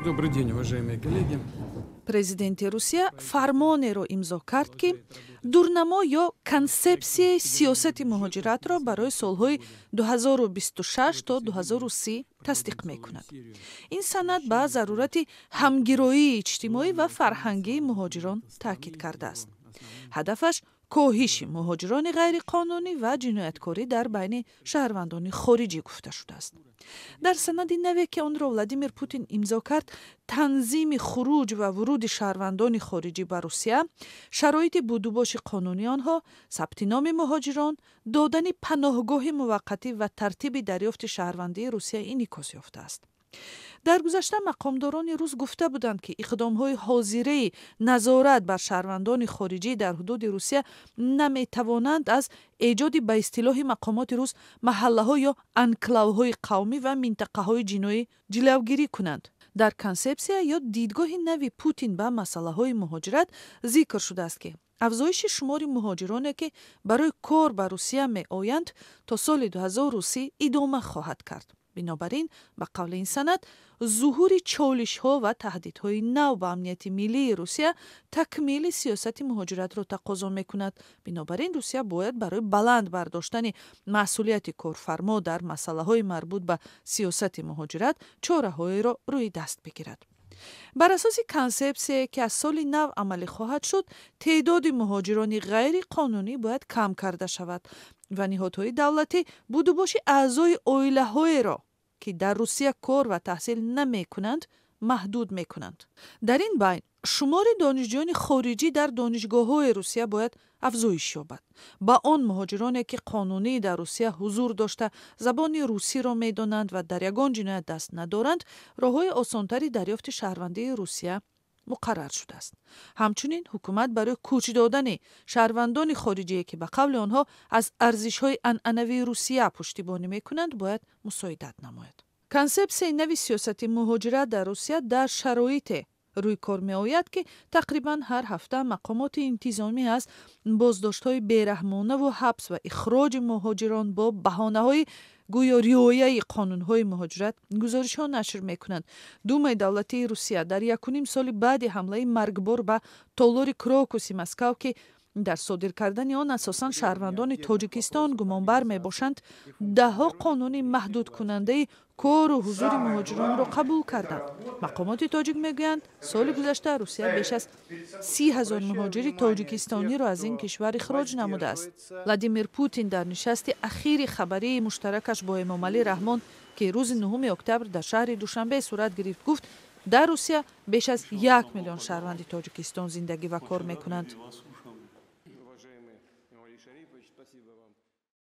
Добрый день, уважаемые коллеги. Президенти Русия фармонеро имзо кард, ки дурнамо ё консепсияи сиёсати муҳоҷиратро барои солҳои 2026 то 2030 тасдиқ мекунад. Ин санад ба зарурати ҳамгироии иҷтимоӣ ва фарҳангии муҳоҷирон таъкид кардааст. Ҳадафаш коҳиши муҳоҷирони ғайриқонунӣ ва ҷинояткорӣ дар байни шаҳрвандони хориҷӣ гуфта шудааст. Дар санади наве, ки онро Владимир Путин имзо кард, танзими хуруҷ ва вуруди шаҳрвандони хориҷӣ ба Русия, шароити будубоши қонунии онҳо, сабти номи муҳоҷирон, додани паноҳгоҳи муваққатӣ ва тартиби дарёфти шаҳрвандии Русия инъикос ёфтааст. Дар гузашта мақомдорони рус гуфта буданд, ки иқдомҳои ҳозираи назорат бар шаҳрвандони хориҷӣ дар ҳудуди Русия наметавонанд аз эҷоди, ба истилоҳи мақомоти рус, маҳаллаҳо ё анклавҳои қавмӣ ва минтақаҳои ҷиноӣ ҷилавгирӣ кунанд. Дар консепсия ё дидгоҳи нави Путин ба масъалаҳои муҳоҷират зикр шудааст, ки афзоиши шумори муҳоҷироне, ки барои кор ба Русия меоянд, то соли 2030 идома хоҳад кард. Бинобар ин, ба қавли ин санад, зуҳури чолишҳо ва таҳдидҳои нав ба амнияти миллии Русия такмили сиёсати муҳоҷиратро тақозо мекунад. Бинобар ин Русия бояд барои баланд бардоштани масъулияти корфармо дар масъалаҳои марбут ба сиёсати муҳоҷират чораҳоеро рӯи даст бигирад. Бар асоси консепсияе, ки аз соли нав амалӣ хоҳад шуд, теъдоди муҳоҷирони ғайриқонунӣ бояд кам карда шавад ва ниҳодҳои давлатӣ будубоши аъзои оилаҳоеро, ки дар Русия кор ва таҳсил намекунанд, маҳдуд мекунанд. Дар ин байн шумори донишҷӯёни хориҷӣ дар донишгоҳҳои Русия бояд афзоиш ёбад. Ба он муҳоҷироне, ки қонунӣ дар Русия ҳузур дошта, забони русиро медонанд ва дар ягон ҷиноят даст надоранд, роҳҳои осонтари дарёфти шаҳрвандии Русия муқаррар шудааст. Ҳамчунин ҳукумат барои кӯч додани шаҳрвандони хориҷие, ки ба қавли онҳо аз арзишҳои анъанавии Русия пуштибонӣ мекунанд, бояд мусоидат намояд. Консепсияи нави сиёсати муҳоҷират дар Русия дар шароите рӯй кор меояд, ки тақрибан ҳар ҳафта мақомоти интизомӣ аз боздоштҳои бераҳмонаву ҳабс ва ихроҷи муҳоҷирон бо баҳонаҳои гӯё риояи қонунҳои муҳоҷират гузоришҳо нашр мекунанд. Думаи давлатии Русия дар якуним соли баъди ҳамлаи маргбор ба толори Крокуси Москав, ки дар содир кардани он асосан шаҳрвандони Тоҷикистон гумонбар мебошанд, даҳҳо қонуни маҳдудкунандаи кору ҳузури муҳоҷиронро қабул карданд. Мақомоти тоҷик мегӯянд, соли гузашта Русия беш аз 30 000 муҳоҷири тоҷикистониро аз ин кишвар ихроҷ намудааст. Владимир Путин дар нишасти ахири хабарии муштаракаш бо Эмомалӣ Раҳмон, ки рӯзи 9 октябр дар шаҳри Душанбе сурат гирифт, гуфт, дар Русия беш аз 1 миллион шаҳрванди Тоҷикистон зиндагӣ ва кор мекунанд. Уважаемый Эмомали Шарипович, спасибо вам.